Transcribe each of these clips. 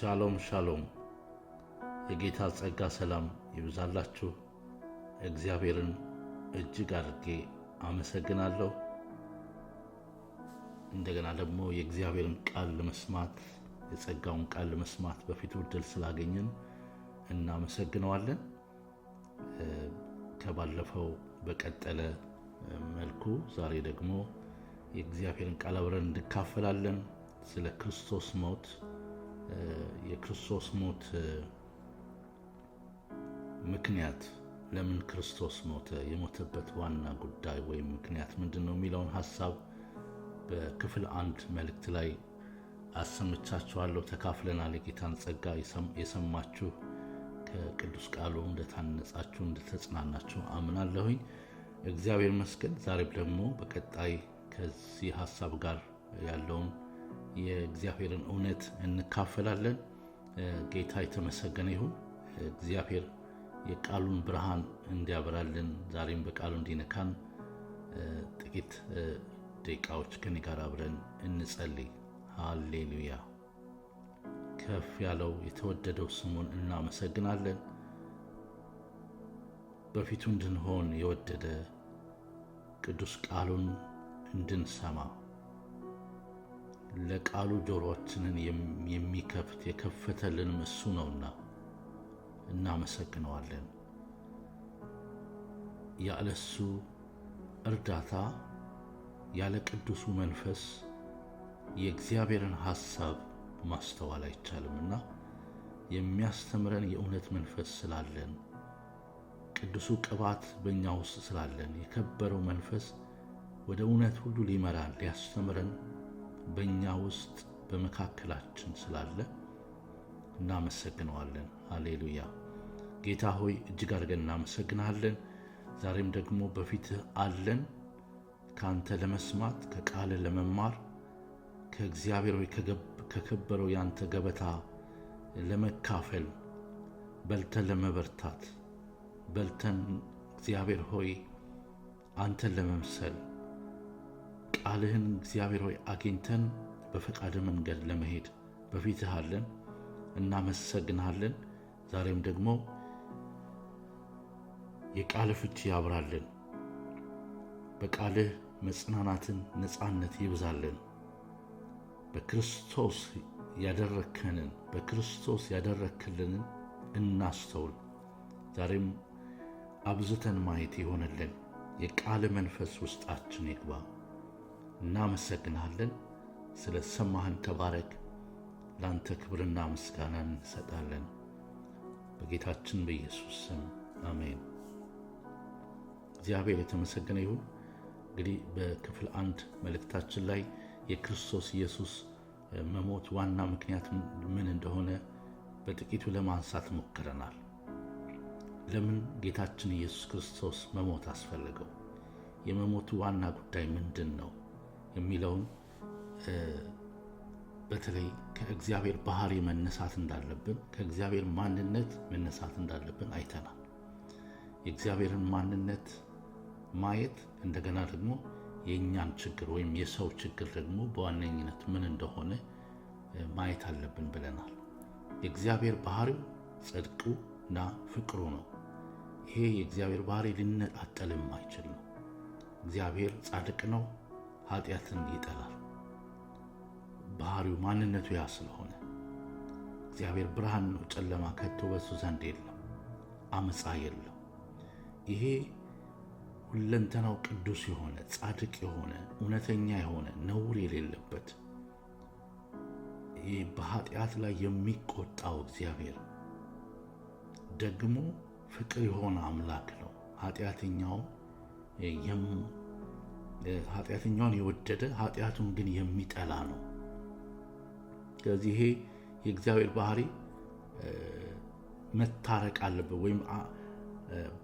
ሻሎም ሻሎም። የጌታ ጸጋ ሰላም ይብዛላችሁ። እግዚአብሔርን እጅግ አድርጌ አመሰግናለሁ። እንደገና ደግሞ የእግዚአብሔርን ቃል ለመስማት፣ የጸጋውን ቃል ለመስማት በፊቱ እድል ስላገኘን እናመሰግነዋለን። ከባለፈው በቀጠለ መልኩ ዛሬ ደግሞ የእግዚአብሔርን ቃል አብረን እንካፈላለን። ስለ ክርስቶስ ሞት፣ የክርስቶስ ሞት ምክንያት፣ ለምን ክርስቶስ ሞተ፣ የሞተበት ዋና ጉዳይ ወይም ምክንያት ምንድን ነው የሚለውን ሀሳብ በክፍል አንድ መልእክት ላይ አሰምቻችኋለሁ። ተካፍለናል። የጌታን ጸጋ የሰማችሁ ከቅዱስ ቃሉ እንደታነጻችሁ፣ እንደተጽናናችሁ አምናለሁኝ። እግዚአብሔር ይመስገን። ዛሬም ደግሞ በቀጣይ ከዚህ ሀሳብ ጋር ያለውን የእግዚአብሔርን እውነት እንካፈላለን። ጌታ የተመሰገነ ይሁን። እግዚአብሔር የቃሉን ብርሃን እንዲያበራልን፣ ዛሬም በቃሉ እንዲነካን ጥቂት ደቂቃዎች ከኔ ጋር አብረን እንጸልይ። ሃሌሉያ። ከፍ ያለው የተወደደው ስሙን እናመሰግናለን። በፊቱ እንድንሆን የወደደ፣ ቅዱስ ቃሉን እንድንሰማ ለቃሉ ጆሮአችንን የሚከፍት፣ የከፈተልንም እሱ ነውና እናመሰግነዋለን። ያለሱ እርዳታ፣ ያለ ቅዱሱ መንፈስ የእግዚአብሔርን ሐሳብ ማስተዋል አይቻልምና፣ የሚያስተምረን የእውነት መንፈስ ስላለን፣ ቅዱሱ ቅባት በእኛ ውስጥ ስላለን፣ የከበረው መንፈስ ወደ እውነት ሁሉ ሊመራን ሊያስተምረን በእኛ ውስጥ በመካከላችን ስላለ እናመሰግነዋለን። ሃሌሉያ። ጌታ ሆይ፣ እጅግ አድርገን እናመሰግንሃለን። ዛሬም ደግሞ በፊትህ አለን፣ ከአንተ ለመስማት፣ ከቃልህ ለመማር፣ ከእግዚአብሔር ሆይ ከከበረው ያንተ ገበታ ለመካፈል፣ በልተን ለመበርታት፣ በልተን እግዚአብሔር ሆይ አንተን ለመምሰል፣ ቃልህን እግዚአብሔር ሆይ አግኝተን በፈቃድ መንገድ ለመሄድ በፊትህ አለን። እናመሰግንሃለን። ዛሬም ደግሞ የቃልህ ፍቺ ያብራልን። በቃልህ መጽናናትን፣ ነፃነት ይብዛልን። በክርስቶስ ያደረከንን፣ በክርስቶስ ያደረክልንን እናስተውል። ዛሬም አብዝተን ማየት ይሆንልን። የቃል መንፈስ ውስጣችን ይግባ። እናመሰግንሃለን። ስለ ሰማህን ተባረክ። ለአንተ ክብርና ምስጋናን እንሰጣለን። በጌታችን በኢየሱስ ስም አሜን። እግዚአብሔር የተመሰገነ ይሁን። እንግዲህ በክፍል አንድ መልእክታችን ላይ የክርስቶስ ኢየሱስ መሞት ዋና ምክንያት ምን እንደሆነ በጥቂቱ ለማንሳት ሞክረናል። ለምን ጌታችን ኢየሱስ ክርስቶስ መሞት አስፈለገው? የመሞቱ ዋና ጉዳይ ምንድን ነው የሚለውን፣ በተለይ ከእግዚአብሔር ባህሪ መነሳት እንዳለብን፣ ከእግዚአብሔር ማንነት መነሳት እንዳለብን አይተናል። የእግዚአብሔርን ማንነት ማየት፣ እንደገና ደግሞ የእኛን ችግር ወይም የሰው ችግር ደግሞ በዋነኝነት ምን እንደሆነ ማየት አለብን ብለናል። የእግዚአብሔር ባህሪው ጽድቁ እና ፍቅሩ ነው። ይሄ የእግዚአብሔር ባህሪ ሊነጣጠል የማይችል ነው። እግዚአብሔር ጻድቅ ነው፣ ኃጢአትን ይጠላል። ባህሪው ማንነቱ ያ ስለሆነ፣ እግዚአብሔር ብርሃን ነው፣ ጨለማ ከቶ በሱ ዘንድ የለም፣ አመፃ የለም። ይሄ ሁለንተናው ቅዱስ የሆነ፣ ጻድቅ የሆነ፣ እውነተኛ የሆነ፣ ነውር የሌለበት፣ ይህ በኃጢአት ላይ የሚቆጣው እግዚአብሔር ደግሞ ፍቅር የሆነ አምላክ ነው። ኃጢአተኛውን የወደደ፣ ኃጢአቱን ግን የሚጠላ ነው። ስለዚህ ይሄ የእግዚአብሔር ባህሪ መታረቅ አለበት ወይም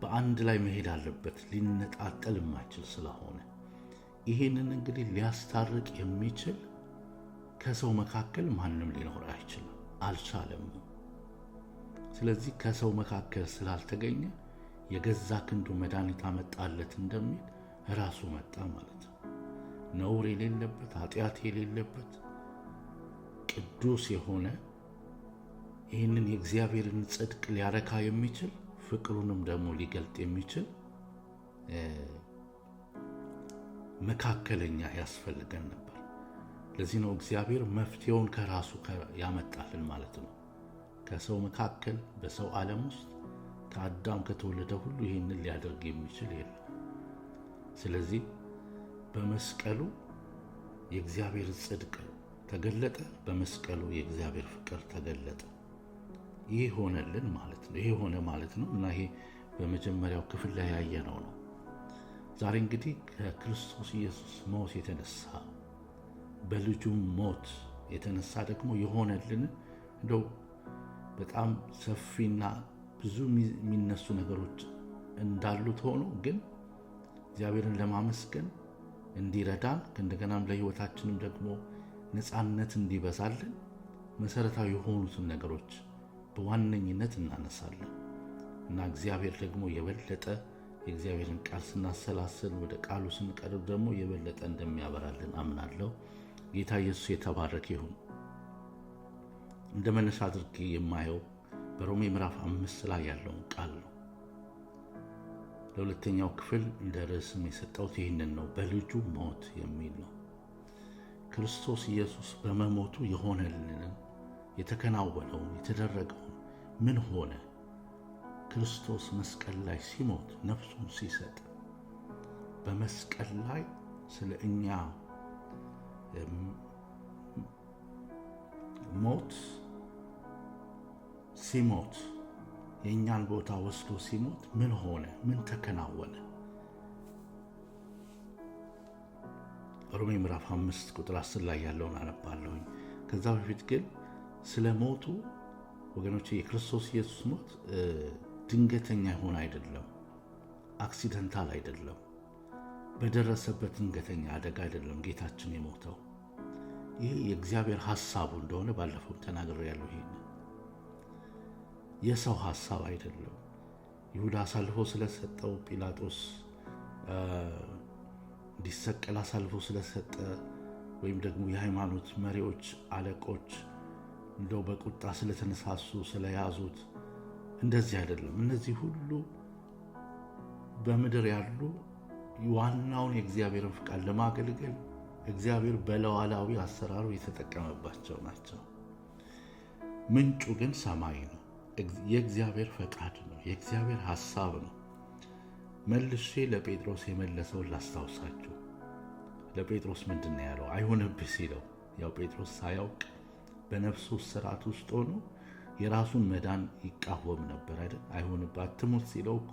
በአንድ ላይ መሄድ አለበት፣ ሊነጣጠል የማይችል ስለሆነ፣ ይሄንን እንግዲህ ሊያስታርቅ የሚችል ከሰው መካከል ማንም ሊኖር አይችልም፣ አልቻለም። ስለዚህ ከሰው መካከል ስላልተገኘ የገዛ ክንዱ መድኃኒት አመጣለት እንደሚል ራሱ መጣ ማለት ነው። ነውር የሌለበት፣ ኃጢአት የሌለበት፣ ቅዱስ የሆነ ይህንን የእግዚአብሔርን ጽድቅ ሊያረካ የሚችል ፍቅሩንም ደግሞ ሊገልጥ የሚችል መካከለኛ ያስፈልገን ነበር። ለዚህ ነው እግዚአብሔር መፍትሄውን ከራሱ ያመጣልን ማለት ነው። ከሰው መካከል በሰው ዓለም ውስጥ ከአዳም ከተወለደ ሁሉ ይህንን ሊያደርግ የሚችል የለም። ስለዚህ በመስቀሉ የእግዚአብሔር ጽድቅ ተገለጠ፣ በመስቀሉ የእግዚአብሔር ፍቅር ተገለጠ። ይህ ሆነልን ማለት ነው። ይሄ ሆነ ማለት ነው እና ይሄ በመጀመሪያው ክፍል ላይ ያየነው ነው። ዛሬ እንግዲህ ከክርስቶስ ኢየሱስ ሞት የተነሳ በልጁም ሞት የተነሳ ደግሞ የሆነልን እንደው በጣም ሰፊና ብዙ የሚነሱ ነገሮች እንዳሉት ሆኖ ግን እግዚአብሔርን ለማመስገን እንዲረዳን እንደገናም ለሕይወታችንም ደግሞ ነፃነት እንዲበዛልን መሰረታዊ የሆኑትን ነገሮች በዋነኝነት እናነሳለን እና እግዚአብሔር ደግሞ የበለጠ የእግዚአብሔርን ቃል ስናሰላስል ወደ ቃሉ ስንቀርብ ደግሞ የበለጠ እንደሚያበራልን አምናለሁ። ጌታ ኢየሱስ የተባረከ ይሁን። እንደ መነሻ አድርጌ የማየው በሮሜ ምዕራፍ 5 ላይ ያለውን ቃል ነው። ለሁለተኛው ክፍል እንደ ርዕስም የሰጠሁት ይህንን ነው፣ በልጁ ሞት የሚል ነው። ክርስቶስ ኢየሱስ በመሞቱ የሆነልንን የተከናወነውን የተደረገውን ምን ሆነ? ክርስቶስ መስቀል ላይ ሲሞት ነፍሱን ሲሰጥ በመስቀል ላይ ስለ እኛ ሞት ሲሞት የእኛን ቦታ ወስዶ ሲሞት ምን ሆነ? ምን ተከናወነ? ሮሜ ምዕራፍ 5 ቁጥር 10 ላይ ያለውን አነባለሁኝ። ከዛ በፊት ግን ስለ ሞቱ ወገኖቼ፣ የክርስቶስ ኢየሱስ ሞት ድንገተኛ የሆነ አይደለም፣ አክሲደንታል አይደለም፣ በደረሰበት ድንገተኛ አደጋ አይደለም ጌታችን የሞተው። ይህ የእግዚአብሔር ሐሳቡ እንደሆነ ባለፈው ተናግሬያለሁ። ይሄን የሰው ሐሳብ አይደለም። ይሁዳ አሳልፎ ስለሰጠው፣ ጲላጦስ እንዲሰቀል አሳልፎ ስለሰጠ፣ ወይም ደግሞ የሃይማኖት መሪዎች አለቆች እንደው በቁጣ ስለተነሳሱ ስለያዙት እንደዚህ አይደለም። እነዚህ ሁሉ በምድር ያሉ ዋናውን የእግዚአብሔርን ፍቃድ ለማገልገል እግዚአብሔር በለዋላዊ አሰራሩ የተጠቀመባቸው ናቸው። ምንጩ ግን ሰማይ ነው። የእግዚአብሔር ፈቃድ ነው። የእግዚአብሔር ሐሳብ ነው። መልሼ ለጴጥሮስ የመለሰውን ላስታውሳችሁ። ለጴጥሮስ ምንድን ነው ያለው? አይሁንብህ ሲለው፣ ያው ጴጥሮስ ሳያውቅ በነፍሱ ስርዓት ውስጥ ሆኖ የራሱን መዳን ይቃወም ነበር አይደል? አይሁንብህ አትሙት ሲለው እኮ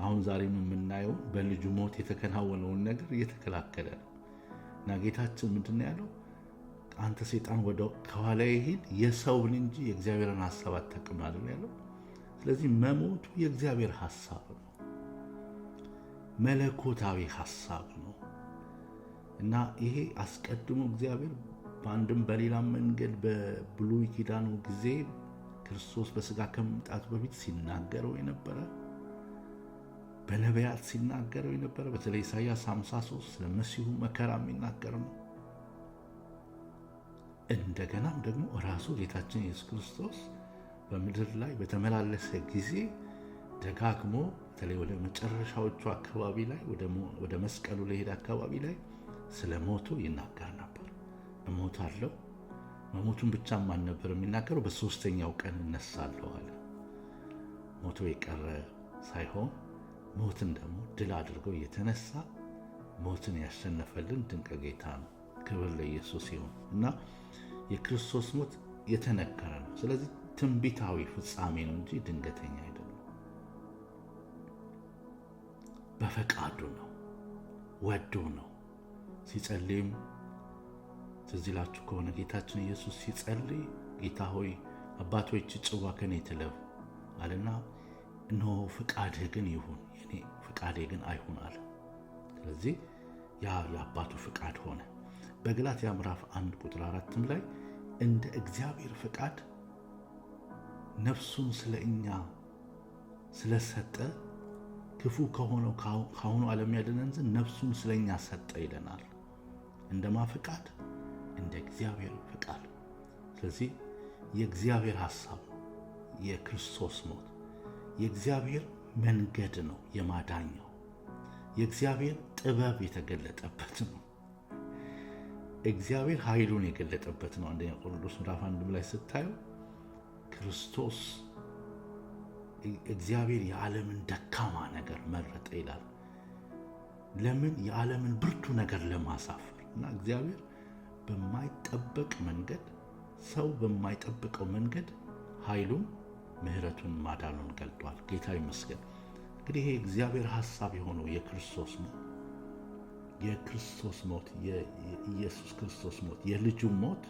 አሁን ዛሬም የምናየው በልጁ ሞት የተከናወነውን ነገር እየተከላከለ ነው። እና ጌታችን ምንድን ነው ያለው? አንተ ሰይጣን ወደ ከኋላዬ ሂድ፣ የሰውን እንጂ የእግዚአብሔርን ሐሳብ አታውቅም አይደል ያለው? ስለዚህ መሞቱ የእግዚአብሔር ሐሳብ ነው፣ መለኮታዊ ሐሳብ ነው። እና ይሄ አስቀድሞ እግዚአብሔር በአንድም በሌላም መንገድ በብሉይ ኪዳኑ ጊዜ ክርስቶስ በስጋ ከመምጣቱ በፊት ሲናገረው የነበረ፣ በነቢያት ሲናገረው የነበረ፣ በተለይ ኢሳይያስ 53 ስለ መሲሁ መከራ የሚናገር ነው። እንደገናም ደግሞ ራሱ ጌታችን ኢየሱስ ክርስቶስ በምድር ላይ በተመላለሰ ጊዜ ደጋግሞ በተለይ ወደ መጨረሻዎቹ አካባቢ ላይ ወደ መስቀሉ ለሄደ አካባቢ ላይ ስለ ሞቱ ይናገር ነበር። እሞታለሁ፣ መሞቱን ብቻም አልነበር የሚናገረው፣ በሶስተኛው ቀን እነሳለሁ አለ። ሞቶ የቀረ ሳይሆን ሞትን ደግሞ ድል አድርጎ የተነሳ ሞትን ያሸነፈልን ድንቅ ጌታ ነው። ክብር ለኢየሱስ ይሁን። እና የክርስቶስ ሞት የተነገረ ነው። ስለዚህ ትንቢታዊ ፍጻሜ ነው እንጂ ድንገተኛ አይደለም። በፈቃዱ ነው፣ ወዶ ነው። ሲጸልይም ትዝ ይላችሁ ከሆነ ጌታችን ኢየሱስ ሲጸልይ ጌታ ሆይ አባት ሆይ ይህች ጽዋ ከኔ ትለፍ አለና እነሆ ፍቃድህ ግን ይሁን የኔ ፍቃዴ ግን አይሁን አለ። ስለዚህ ያ የአባቱ ፍቃድ ሆነ። በገላትያ ምዕራፍ 1 ቁጥር 4 ላይ እንደ እግዚአብሔር ፍቃድ ነፍሱን ስለኛ ስለሰጠ ክፉ ከሆነው ካሁኑ ዓለም ያድነን ዘንድ ነፍሱን ስለኛ ሰጠ ይለናል። እንደማ ፍቃድ? እንደ እግዚአብሔር ፍቃድ። ስለዚህ የእግዚአብሔር ሐሳብ ነው። የክርስቶስ ሞት የእግዚአብሔር መንገድ ነው፣ የማዳኛው የእግዚአብሔር ጥበብ የተገለጠበት ነው። እግዚአብሔር ኃይሉን የገለጠበት ነው። አንደኛ ቆሮንቶስ ምዕራፍ 1 ላይ ስታዩ ክርስቶስ እግዚአብሔር የዓለምን ደካማ ነገር መረጠ ይላል። ለምን? የዓለምን ብርቱ ነገር ለማሳፈር። እና እግዚአብሔር በማይጠበቅ መንገድ፣ ሰው በማይጠብቀው መንገድ ኃይሉን፣ ምሕረቱን፣ ማዳኑን ገልጧል። ጌታ ይመስገን። እንግዲህ ይሄ እግዚአብሔር ሐሳብ የሆነው የክርስቶስ ሞት፣ የክርስቶስ ሞት፣ የኢየሱስ ክርስቶስ ሞት፣ የልጁ ሞት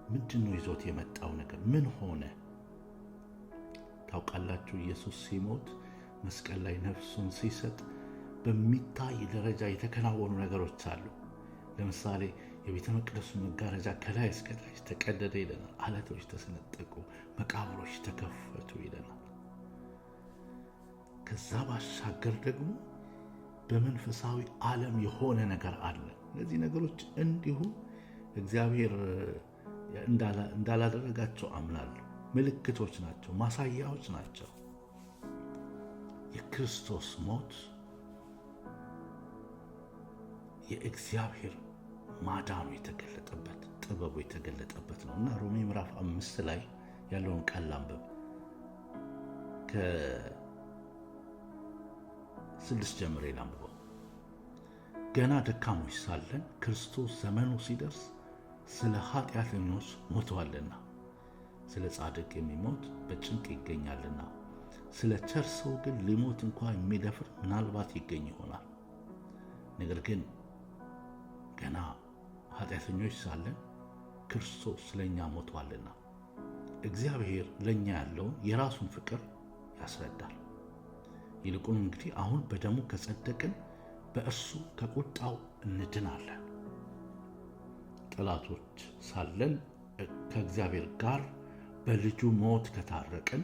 ምንድን ነው ይዞት የመጣው ነገር? ምን ሆነ? ታውቃላችሁ፣ ኢየሱስ ሲሞት፣ መስቀል ላይ ነፍሱን ሲሰጥ በሚታይ ደረጃ የተከናወኑ ነገሮች አሉ። ለምሳሌ የቤተ መቅደሱ መጋረጃ ከላይ እስከ ታች ተቀደደ ይለናል። አለቶች ተሰነጠቁ፣ መቃብሮች ተከፈቱ ይለናል። ከዛ ባሻገር ደግሞ በመንፈሳዊ ዓለም የሆነ ነገር አለ። እነዚህ ነገሮች እንዲሁ እግዚአብሔር እንዳላደረጋቸው አምናለሁ። ምልክቶች ናቸው፣ ማሳያዎች ናቸው። የክርስቶስ ሞት የእግዚአብሔር ማዳኑ የተገለጠበት፣ ጥበቡ የተገለጠበት ነው። እና ሮሜ ምዕራፍ 5 ላይ ያለውን ቃል ላንብብ። ከ6 ጀምሬ ላንብበው። ገና ደካሞች ሳለን ክርስቶስ ዘመኑ ሲደርስ ስለ ኃጢአተኞች ሞቷልና፣ ስለ ጻድቅ የሚሞት በጭንቅ ይገኛልና፣ ስለ ቸር ሰው ግን ሊሞት እንኳ የሚደፍር ምናልባት ይገኝ ይሆናል። ነገር ግን ገና ኃጢአተኞች ሳለን ክርስቶስ ስለኛ ሞቷልና እግዚአብሔር ለኛ ያለውን የራሱን ፍቅር ያስረዳል። ይልቁን እንግዲህ አሁን በደሙ ከጸደቅን በእርሱ ከቁጣው እንድናለን። ጠላቶች ሳለን ከእግዚአብሔር ጋር በልጁ ሞት ከታረቅን፣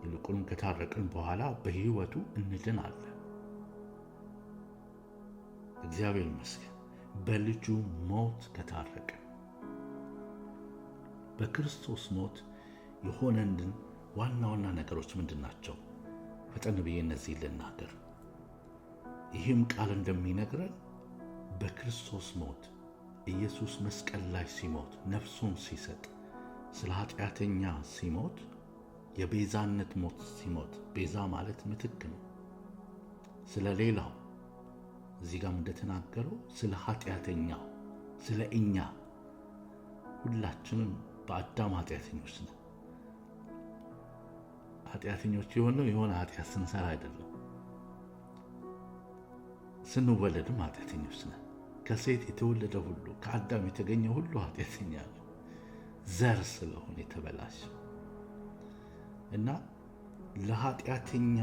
ይልቁንም ከታረቅን በኋላ በሕይወቱ እንድናለን። እግዚአብሔር ይመስገን፣ በልጁ ሞት ከታረቅን። በክርስቶስ ሞት የሆነልን ዋና ዋና ነገሮች ምንድን ናቸው? ፈጠን ብዬ እነዚህ ልናገር። ይህም ቃል እንደሚነግረን በክርስቶስ ሞት፣ ኢየሱስ መስቀል ላይ ሲሞት፣ ነፍሱን ሲሰጥ፣ ስለ ኃጢአተኛ ሲሞት፣ የቤዛነት ሞት ሲሞት፣ ቤዛ ማለት ምትክ ነው። ስለ ሌላው፣ እዚህ ጋም እንደተናገረው ስለ ኃጢአተኛው፣ ስለ እኛ። ሁላችንም በአዳም ኃጢአተኞች ነን። ኃጢአተኞች የሆነው የሆነ ኃጢአት ስንሰራ አይደለም። ስንወለድም ኃጢአተኞች ነን። ከሴት የተወለደ ሁሉ፣ ከአዳም የተገኘ ሁሉ ኃጢአተኛ ነው። ዘር ስለሆነ የተበላሸ። እና ለኃጢአተኛ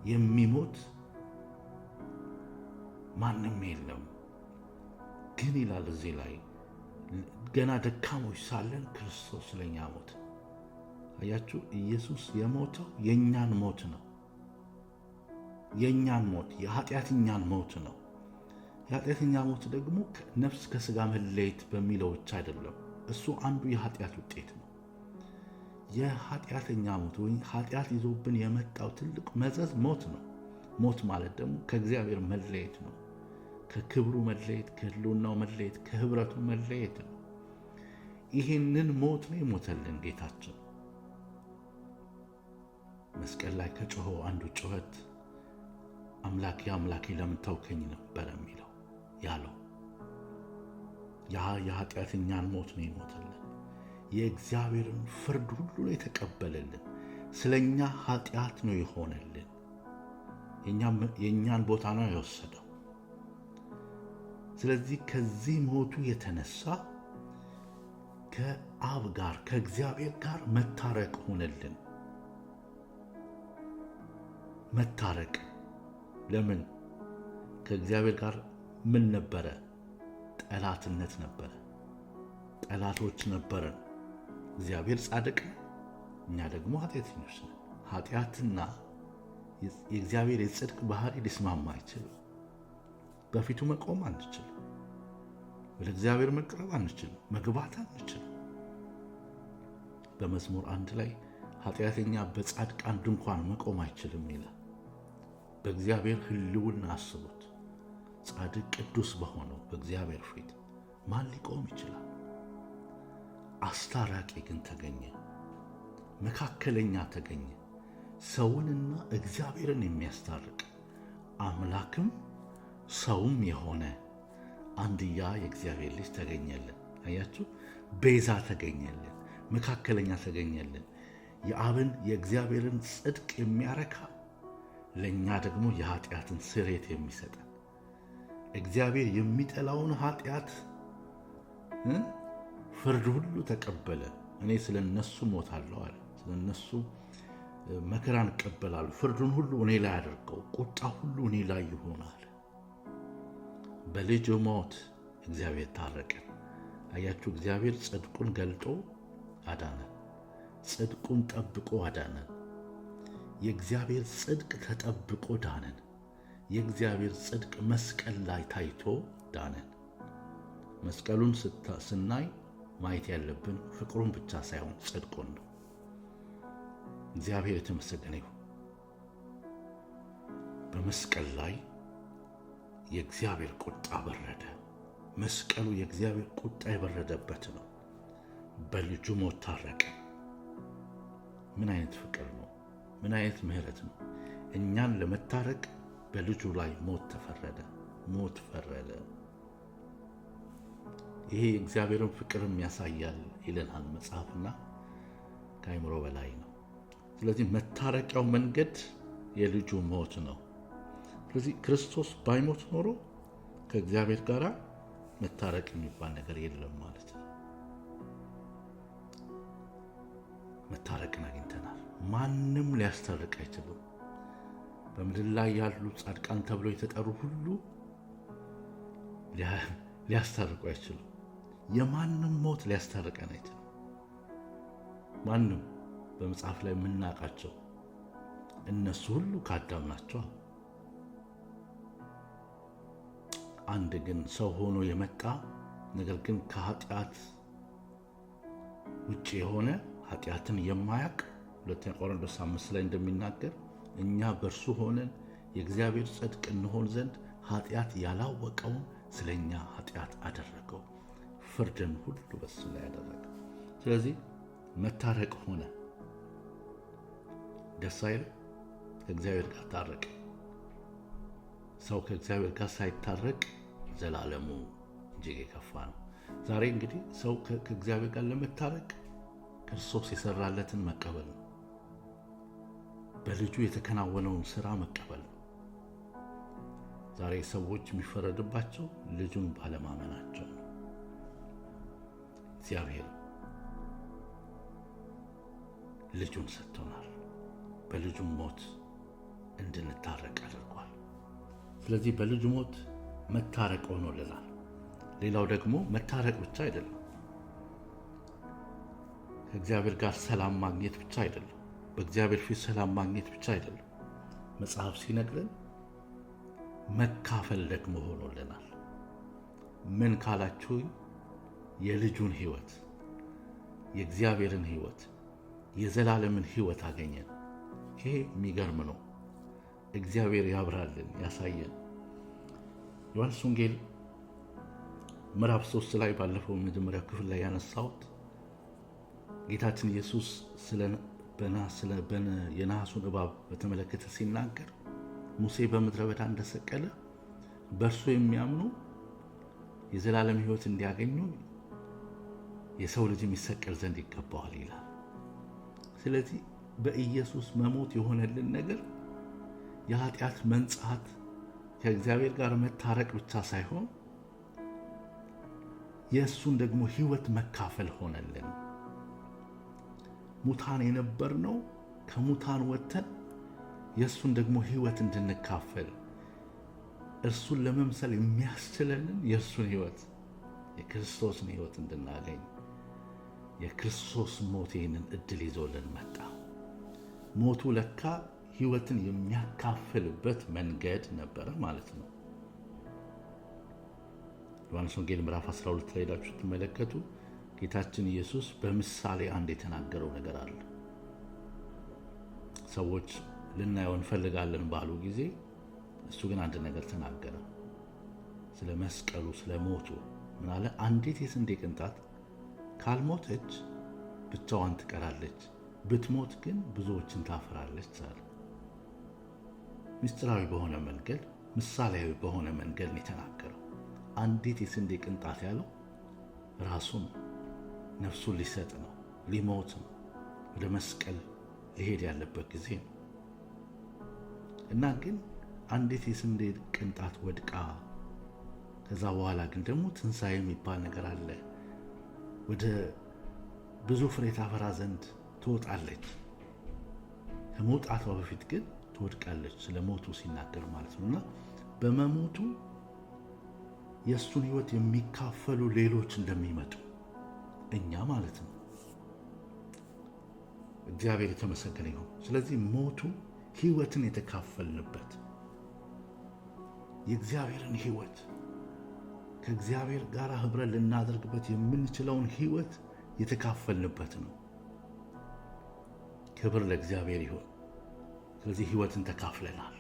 የሚሞት ማንም የለም። ግን ይላል እዚህ ላይ ገና ደካሞች ሳለን ክርስቶስ ለኛ ሞተ። አያችሁ፣ ኢየሱስ የሞተው የእኛን ሞት ነው። የእኛን ሞት፣ የኃጢአተኛን ሞት ነው። የኃጢአተኛ ሞት ደግሞ ነፍስ ከስጋ መለየት በሚለው ብቻ አይደለም። እሱ አንዱ የኃጢአት ውጤት ነው። የኃጢአተኛ ሞት ወይም ኃጢአት ይዞብን የመጣው ትልቅ መዘዝ ሞት ነው። ሞት ማለት ደግሞ ከእግዚአብሔር መለየት ነው። ከክብሩ መለየት፣ ከህልውናው መለየት፣ ከህብረቱ መለየት ነው። ይህንን ሞት ነው የሞተልን ጌታችን። መስቀል ላይ ከጮኸው አንዱ ጩኸት "አምላኬ፣ አምላኬ፣ ለምን ተውከኝ?" ነበረ የሚለው ያለው። ያ የኃጢአተኛን ሞት ነው የሞተልን። የእግዚአብሔርን ፍርድ ሁሉ ነው የተቀበለልን። ስለኛ ኃጢአት ነው የሆነልን። የእኛን ቦታ ነው የወሰደው። ስለዚህ ከዚህ ሞቱ የተነሳ ከአብ ጋር፣ ከእግዚአብሔር ጋር መታረቅ ሆነልን። መታረቅ ለምን? ከእግዚአብሔር ጋር ምን ነበረ? ጠላትነት ነበረ። ጠላቶች ነበርን። እግዚአብሔር ጻድቅ ነው፣ እኛ ደግሞ ኃጢአተኞች ነን። ኃጢአትና የእግዚአብሔር የጽድቅ ባህሪ ሊስማማ አይችልም። በፊቱ መቆም አንችልም። ወደ እግዚአብሔር መቅረብ አንችልም። መግባት አንችልም። በመዝሙር 1 ላይ ኃጢአተኛ በጻድቃን ድንኳን መቆም አይችልም ይላል። በእግዚአብሔር ሕልውና አስቡት። ጻድቅ ቅዱስ በሆነው በእግዚአብሔር ፊት ማን ሊቆም ይችላል? አስታራቂ ግን ተገኘ፣ መካከለኛ ተገኘ፣ ሰውንና እግዚአብሔርን የሚያስታርቅ አምላክም ሰውም የሆነ አንድያ የእግዚአብሔር ልጅ ተገኘልን። አያችሁ፣ ቤዛ ተገኘልን፣ መካከለኛ ተገኘልን። የአብን የእግዚአብሔርን ጽድቅ የሚያረካ ለእኛ ደግሞ የኃጢአትን ስርየት የሚሰጠን እግዚአብሔር የሚጠላውን ኃጢአት ፍርድ ሁሉ ተቀበለ። እኔ ስለ እነሱ ሞታለሁ አለ። ስለ እነሱ መከራን እቀበላለሁ፣ ፍርዱን ሁሉ እኔ ላይ አድርገው፣ ቁጣ ሁሉ እኔ ላይ ይሆናል። በልጁ ሞት እግዚአብሔር ታረቀን። አያችሁ፣ እግዚአብሔር ጽድቁን ገልጦ አዳነን። ጽድቁን ጠብቆ አዳነን። የእግዚአብሔር ጽድቅ ተጠብቆ ዳነን። የእግዚአብሔር ጽድቅ መስቀል ላይ ታይቶ ዳነን። መስቀሉን ስናይ ማየት ያለብን ፍቅሩን ብቻ ሳይሆን ጽድቁን ነው። እግዚአብሔር የተመሰገነ ይሁን። በመስቀል ላይ የእግዚአብሔር ቁጣ በረደ። መስቀሉ የእግዚአብሔር ቁጣ የበረደበት ነው። በልጁ ሞት ታረቀ። ምን አይነት ፍቅር ነው! ምን አይነት ምሕረት ነው! እኛን ለመታረቅ በልጁ ላይ ሞት ተፈረደ፣ ሞት ፈረደ። ይሄ የእግዚአብሔርን ፍቅርም ያሳያል ይለናል መጽሐፍና ከአእምሮ በላይ ነው። ስለዚህ መታረቂያው መንገድ የልጁ ሞት ነው። ስለዚህ ክርስቶስ ባይሞት ኖሮ ከእግዚአብሔር ጋር መታረቅ የሚባል ነገር የለም ማለት ነው። መታረቅን አግኝተናል። ማንም ሊያስታርቅ አይችልም። በምድር ላይ ያሉ ጻድቃን ተብለው የተጠሩ ሁሉ ሊያስታርቁ አይችሉም። የማንም ሞት ሊያስታርቀን አይችልም። ማንም በመጽሐፍ ላይ የምናውቃቸው እነሱ ሁሉ ከአዳም ናቸው። አንድ ግን ሰው ሆኖ የመጣ ነገር ግን ከኃጢአት ውጭ የሆነ ኃጢአትን የማያውቅ ሁለተኛ ቆሮንቶስ 5 ላይ እንደሚናገር እኛ በእርሱ ሆነን የእግዚአብሔር ጽድቅ እንሆን ዘንድ ኃጢአት ያላወቀውን ስለኛ ኃጢአት አደረገው፣ ፍርድን ሁሉ በሱ ላይ አደረገ። ስለዚህ መታረቅ ሆነ። ደስ አይልም? ከእግዚአብሔር ጋር ታረቀ። ሰው ከእግዚአብሔር ጋር ሳይታረቅ ዘላለሙ እጅግ የከፋ ነው። ዛሬ እንግዲህ ሰው ከእግዚአብሔር ጋር ለመታረቅ ክርስቶስ የሰራለትን መቀበል ነው። በልጁ የተከናወነውን ስራ መቀበል ነው። ዛሬ ሰዎች የሚፈረድባቸው ልጁን ባለማመናቸው ነው። እግዚአብሔር ልጁን ሰጥቶናል። በልጁ ሞት እንድንታረቅ አድርጓል። ስለዚህ በልጁ ሞት መታረቅ ሆኖልናል። ሌላው ደግሞ መታረቅ ብቻ አይደለም፣ ከእግዚአብሔር ጋር ሰላም ማግኘት ብቻ አይደለም፣ በእግዚአብሔር ፊት ሰላም ማግኘት ብቻ አይደለም። መጽሐፍ ሲነግረን መካፈል ደግሞ ሆኖልናል። ምን ካላችሁኝ፣ የልጁን ሕይወት፣ የእግዚአብሔርን ሕይወት፣ የዘላለምን ሕይወት አገኘን። ይሄ የሚገርም ነው። እግዚአብሔር ያብራልን፣ ያሳየን። ዮሐንስ ወንጌል ምዕራፍ 3 ላይ ባለፈው መጀመሪያው ክፍል ላይ ያነሳሁት ጌታችን ኢየሱስ ስለ የነሐሱን እባብ በተመለከተ ሲናገር ሙሴ በምድረ በዳ እንደሰቀለ በእርሱ የሚያምኑ የዘላለም ሕይወት እንዲያገኙ የሰው ልጅ የሚሰቀል ዘንድ ይገባዋል ይላል። ስለዚህ በኢየሱስ መሞት የሆነልን ነገር የኃጢአት መንጻት ከእግዚአብሔር ጋር መታረቅ ብቻ ሳይሆን የእሱን ደግሞ ሕይወት መካፈል ሆነልን። ሙታን የነበርነው ከሙታን ወጥተን የእሱን ደግሞ ሕይወት እንድንካፈል እርሱን ለመምሰል የሚያስችለንን የእርሱን ሕይወት የክርስቶስን ሕይወት እንድናገኝ የክርስቶስ ሞት ይህንን እድል ይዞልን መጣ። ሞቱ ለካ ሕይወትን የሚያካፍልበት መንገድ ነበረ ማለት ነው። ዮሐንስ ወንጌል ምዕራፍ 12 ላይ ሄዳችሁ ስትመለከቱ ጌታችን ኢየሱስ በምሳሌ አንድ የተናገረው ነገር አለ። ሰዎች ልናየው እንፈልጋለን ባሉ ጊዜ እሱ ግን አንድ ነገር ተናገረ። ስለ መስቀሉ፣ ስለ ሞቱ ምን አለ? አንዲት የስንዴ ቅንጣት ካልሞተች ብቻዋን ትቀራለች፣ ብትሞት ግን ብዙዎችን ታፈራለች አለ። ምስጢራዊ በሆነ መንገድ፣ ምሳሌያዊ በሆነ መንገድ ነው የተናገረው። አንዲት የስንዴ ቅንጣት ያለው ራሱን ነፍሱን ሊሰጥ ነው፣ ሊሞት ነው፣ ወደ መስቀል ሊሄድ ያለበት ጊዜ ነው። እና ግን አንዲት የስንዴ ቅንጣት ወድቃ ከዛ በኋላ ግን ደግሞ ትንሣኤ የሚባል ነገር አለ። ወደ ብዙ ፍሬ ታፈራ ዘንድ ትወጣለች። ከመውጣቷ በፊት ግን ትወድቃለች። ስለ ሞቱ ሲናገር ማለት ነው። እና በመሞቱ የእሱን ሕይወት የሚካፈሉ ሌሎች እንደሚመጡ እኛ ማለት ነው። እግዚአብሔር የተመሰገነ ይሁን። ስለዚህ ሞቱ ሕይወትን የተካፈልንበት፣ የእግዚአብሔርን ሕይወት፣ ከእግዚአብሔር ጋር ኅብረት ልናደርግበት የምንችለውን ሕይወት የተካፈልንበት ነው። ክብር ለእግዚአብሔር ይሁን። ስለዚህ ሕይወትን ተካፍለናል።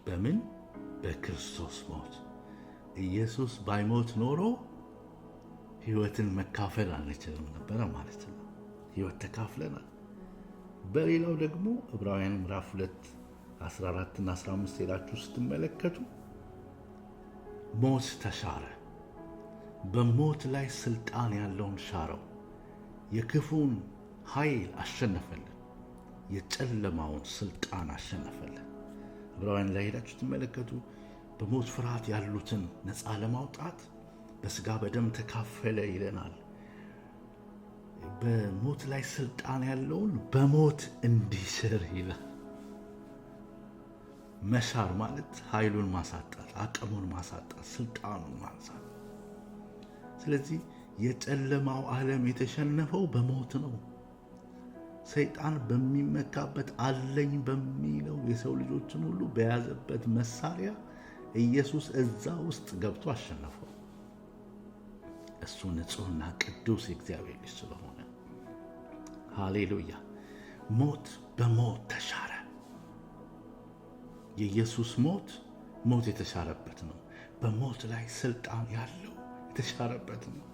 በምን? በክርስቶስ ሞት። ኢየሱስ ባይሞት ኖሮ ሕይወትን መካፈል አንችልም ነበረ ማለት ነው። ሕይወት ተካፍለናል። በሌላው ደግሞ ዕብራውያን ምዕራፍ 2 14 እና 15 ሄዳችሁ ስትመለከቱ ሞት ተሻረ። በሞት ላይ ስልጣን ያለውን ሻረው። የክፉን ኃይል አሸነፈልን። የጨለማውን ስልጣን አሸነፈልን። ዕብራውያን ላይ ሄዳችሁ ስትመለከቱ በሞት ፍርሃት ያሉትን ነፃ ለማውጣት በስጋ በደም ተካፈለ ይለናል። በሞት ላይ ስልጣን ያለውን በሞት እንዲሽር ይላል። መሻር ማለት ኃይሉን ማሳጣት፣ አቅሙን ማሳጣት፣ ስልጣኑን ማንሳት። ስለዚህ የጨለማው ዓለም የተሸነፈው በሞት ነው። ሰይጣን በሚመካበት፣ አለኝ በሚለው፣ የሰው ልጆችን ሁሉ በያዘበት መሳሪያ ኢየሱስ እዛ ውስጥ ገብቶ አሸነፈው። እሱ ንጹሕና ቅዱስ የእግዚአብሔር ልጅ ስለሆነ። ሃሌሉያ! ሞት በሞት ተሻረ። የኢየሱስ ሞት ሞት የተሻረበት ነው። በሞት ላይ ስልጣን ያለው የተሻረበት ነው።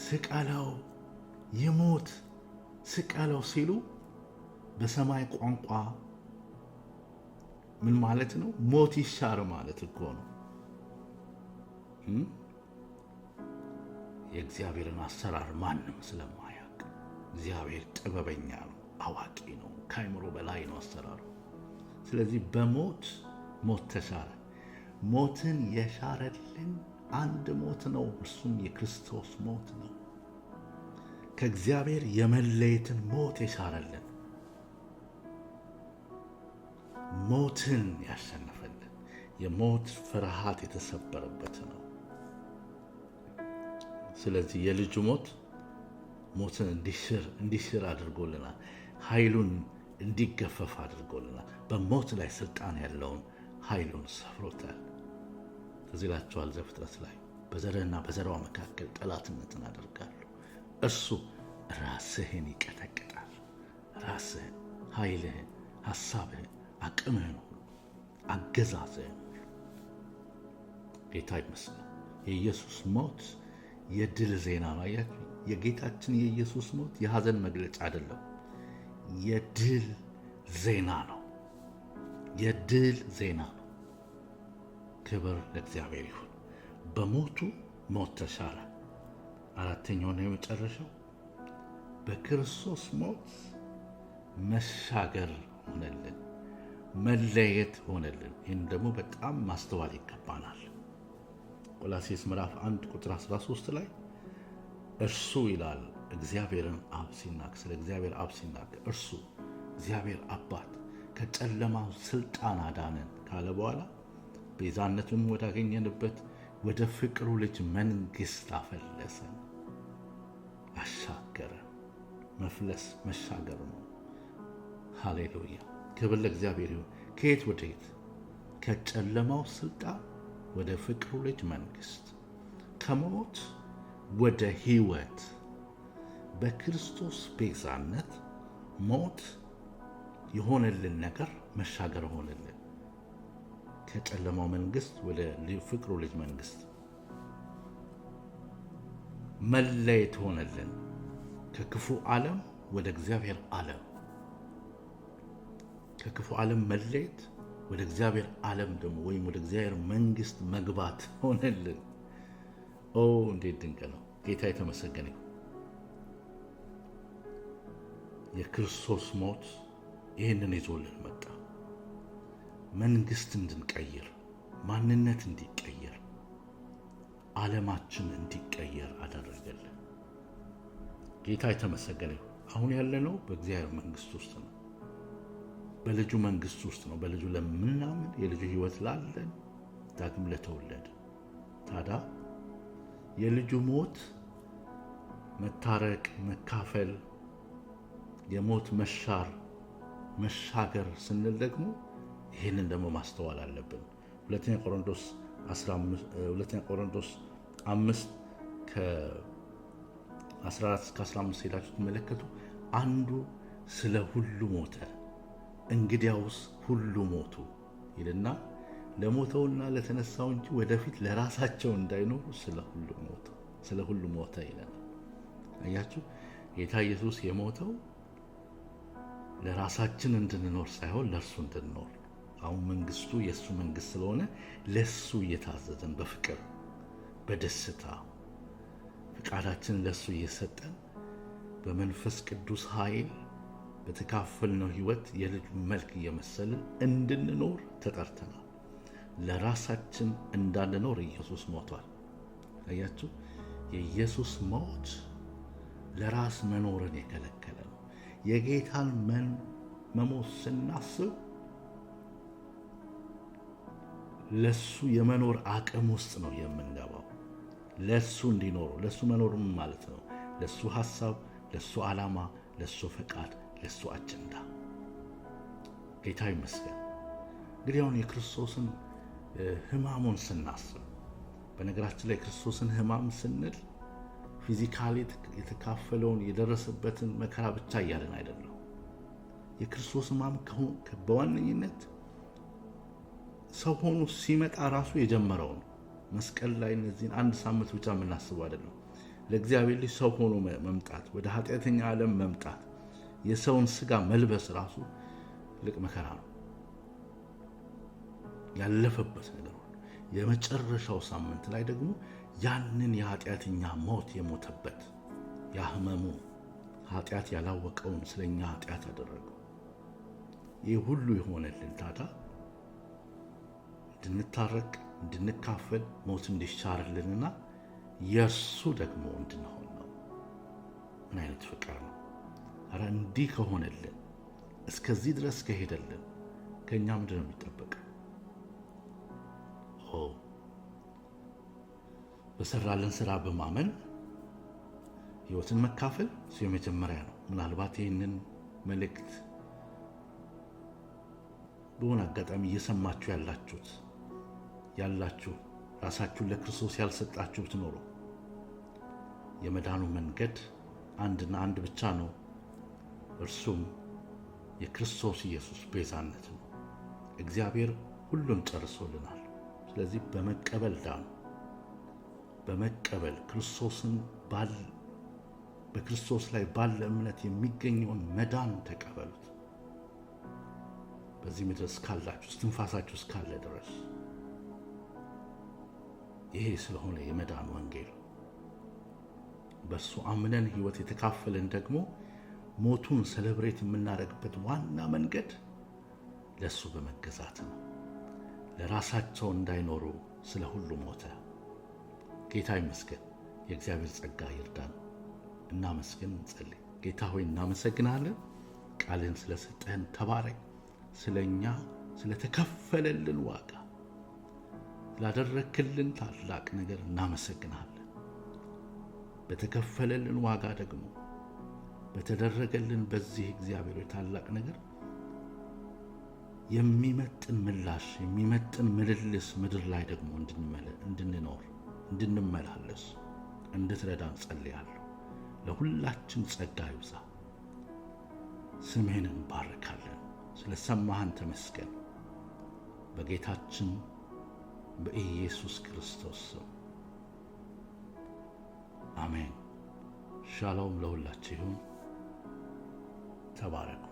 ስቀለው፣ ይሙት፣ ስቀለው ሲሉ በሰማይ ቋንቋ ምን ማለት ነው? ሞት ይሻር ማለት እኮ ነው። የእግዚአብሔርን አሰራር ማንም ስለማያውቅ፣ እግዚአብሔር ጥበበኛ ነው፣ አዋቂ ነው፣ ከአእምሮ በላይ ነው አሰራሩ። ስለዚህ በሞት ሞት ተሻረ። ሞትን የሻረልን አንድ ሞት ነው፣ እርሱም የክርስቶስ ሞት ነው። ከእግዚአብሔር የመለየትን ሞት የሻረልን፣ ሞትን ያሸነፈልን፣ የሞት ፍርሃት የተሰበረበት ነው። ስለዚህ የልጁ ሞት ሞትን እንዲሽር አድርጎልናል። ኃይሉን እንዲገፈፍ አድርጎልናል። በሞት ላይ ስልጣን ያለውን ኃይሉን ሰፍሮታል። ትዝ ይላችኋል ዘፍጥረት ላይ በዘርህና በዘሯ መካከል ጠላትነትን አደርጋለሁ። እርሱ ራስህን ይቀጠቅጣል። ራስህን፣ ኃይልህን፣ ሐሳብህን፣ አቅምህን ሁሉ፣ አገዛዝህን ሁሉ። ጌታ ይመስገን። የኢየሱስ ሞት የድል ዜና ነው። አያችሁ፣ የጌታችን የኢየሱስ ሞት የሐዘን መግለጫ አይደለም፣ የድል ዜና ነው። የድል ዜና ነው። ክብር ለእግዚአብሔር ይሁን። በሞቱ ሞት ተሻረ። አራተኛውና የመጨረሻው በክርስቶስ ሞት መሻገር ሆነልን፣ መለየት ሆነልን። ይህን ደግሞ በጣም ማስተዋል ይገባናል። ቆላሴስ ምዕራፍ 1 ቁጥር 13 ላይ እርሱ ይላል፣ እግዚአብሔርን አብ ሲናገር፣ ስለ እግዚአብሔር አብ ሲናገር፣ እርሱ እግዚአብሔር አባት ከጨለማው ስልጣን አዳነን ካለ በኋላ ቤዛነቱን ወዳገኘንበት ወደ ፍቅሩ ልጅ መንግስት አፈለሰን፣ አሻገረን። መፍለስ መሻገር ነው። ሃሌሉያ! ክብር ለእግዚአብሔር ይሁን። ከየት ወደ የት? ከጨለማው ስልጣን ወደ ፍቅሩ ልጅ መንግስት፣ ከሞት ወደ ህይወት። በክርስቶስ ቤዛነት ሞት የሆነልን ነገር መሻገር ሆነልን። ከጨለማው መንግስት ወደ ፍቅሩ ልጅ መንግስት መለየት ሆነልን። ከክፉ ዓለም ወደ እግዚአብሔር ዓለም፣ ከክፉ ዓለም መለየት ወደ እግዚአብሔር ዓለም ደግሞ ወይም ወደ እግዚአብሔር መንግስት መግባት ሆነልን። ኦ እንዴት ድንቅ ነው! ጌታ የተመሰገነ ይሁን። የክርስቶስ ሞት ይህንን ይዞልን መጣ። መንግስት እንድንቀይር፣ ማንነት እንዲቀየር፣ ዓለማችን እንዲቀየር አደረገልን። ጌታ የተመሰገነ ይሁን። አሁን ያለነው በእግዚአብሔር መንግስት ውስጥ ነው። በልጁ መንግስት ውስጥ ነው። በልጁ ለምናምን፣ የልጁ ህይወት ላለን፣ ዳግም ለተወለደ። ታዲያ የልጁ ሞት መታረቅ፣ መካፈል፣ የሞት መሻር፣ መሻገር ስንል ደግሞ ይህንን ደግሞ ማስተዋል አለብን። ሁለተኛ ቆሮንቶስ 5 ከ14 እስከ 15 ሄዳችሁ ትመለከቱ። አንዱ ስለ ሁሉ ሞተ፣ እንግዲያውስ ሁሉ ሞቱ ይልና ለሞተውና ለተነሳው እንጂ ወደፊት ለራሳቸው እንዳይኖሩ ስለ ሁሉ ሞተ ይለናል። አያችሁ፣ ጌታ ኢየሱስ የሞተው ለራሳችን እንድንኖር ሳይሆን ለእርሱ እንድንኖር። አሁን መንግስቱ የእሱ መንግስት ስለሆነ ለእሱ እየታዘዝን በፍቅር በደስታ ፍቃዳችንን ለእሱ እየሰጠን በመንፈስ ቅዱስ ኃይል በተካፈልነው ህይወት የልጁ መልክ እየመሰልን እንድንኖር ተጠርተናል። ለራሳችን እንዳንኖር ኢየሱስ ሞቷል። አያችሁ፣ የኢየሱስ ሞት ለራስ መኖርን የከለከለ ነው። የጌታን መሞት ስናስብ ለሱ የመኖር አቅም ውስጥ ነው የምንገባው። ለሱ እንዲኖሩ፣ ለሱ መኖር ማለት ነው። ለሱ ሐሳብ፣ ለሱ ዓላማ፣ ለሱ ፈቃድ፣ ለሱ አጀንዳ። ጌታ ይመስገን። እንግዲህ አሁን የክርስቶስን ህማሙን ስናስብ፣ በነገራችን ላይ ክርስቶስን ህማም ስንል physically የተካፈለውን የደረሰበትን መከራ ብቻ እያለን አይደለም። የክርስቶስ ህማም በዋነኝነት ሰው ሆኖ ሲመጣ ራሱ የጀመረው ነው። መስቀል ላይ እነዚህን አንድ ሳምንት ብቻ የምናስበው አይደለም። ለእግዚአብሔር ልጅ ሰው ሆኖ መምጣት፣ ወደ ኃጢአተኛ ዓለም መምጣት፣ የሰውን ስጋ መልበስ ራሱ ትልቅ መከራ ነው። ያለፈበት ነገር ሁሉ የመጨረሻው ሳምንት ላይ ደግሞ ያንን የኃጢአተኛ ሞት የሞተበት ያ ህመሙ፣ ኃጢአት ያላወቀውን ስለኛ ኃጢአት አደረገው። ይህ ሁሉ የሆነልን ታዲያ እንድንታረቅ፣ እንድንካፈል፣ ሞት እንዲሻርልንና የእርሱ ደግሞ እንድንሆን ነው። ምን አይነት ፍቅር ነው! ኧረ እንዲህ ከሆነልን፣ እስከዚህ ድረስ ከሄደልን ከእኛ ምንድን ነው የሚጠበቀው? ኦ በሰራልን ስራ በማመን ህይወትን መካፈል እሱ የመጀመሪያ ነው። ምናልባት ይህንን መልእክት በሆነ አጋጣሚ እየሰማችሁ ያላችሁ ራሳችሁን ለክርስቶስ ያልሰጣችሁ ብትኖሩ የመዳኑ መንገድ አንድና አንድ ብቻ ነው። እርሱም የክርስቶስ ኢየሱስ ቤዛነት ነው። እግዚአብሔር ሁሉን ጨርሶልናል። ስለዚህ በመቀበል ዳኑ። በመቀበል ክርስቶስን በክርስቶስ ላይ ባለ እምነት የሚገኘውን መዳን ተቀበሉት። በዚህ ምድር እስካላችሁ፣ እስትንፋሳችሁ እስካለ ድረስ ይሄ ስለሆነ የመዳን ወንጌል በእሱ አምነን ህይወት የተካፈልን ደግሞ ሞቱን celebrate የምናደርግበት ዋና መንገድ ለእሱ በመገዛት ነው። ለራሳቸው እንዳይኖሩ ስለ ሁሉ ሞተ። ጌታ ይመስገን። የእግዚአብሔር ጸጋ ይርዳን። እናመስግን፣ እንጸልይ። ጌታ ሆይ እናመሰግናለን። ቃልህን ስለሰጠህን ተባረክ። ስለኛ ስለተከፈለልን ዋጋ፣ ስላደረክልን ታላቅ ነገር እናመሰግናለን። በተከፈለልን ዋጋ ደግሞ በተደረገልን በዚህ እግዚአብሔር ታላቅ ነገር የሚመጥን ምላሽ፣ የሚመጥን ምልልስ ምድር ላይ ደግሞ እንድንኖር፣ እንድንመላለስ እንድትረዳን ጸልያለሁ። ለሁላችን ጸጋ ይብዛ። ስምህን እንባርካለን። ስለ ሰማህን ተመስገን። በጌታችን በኢየሱስ ክርስቶስ ስም አሜን። ሻሎም ለሁላችሁ ይሁን። ተባረኩ።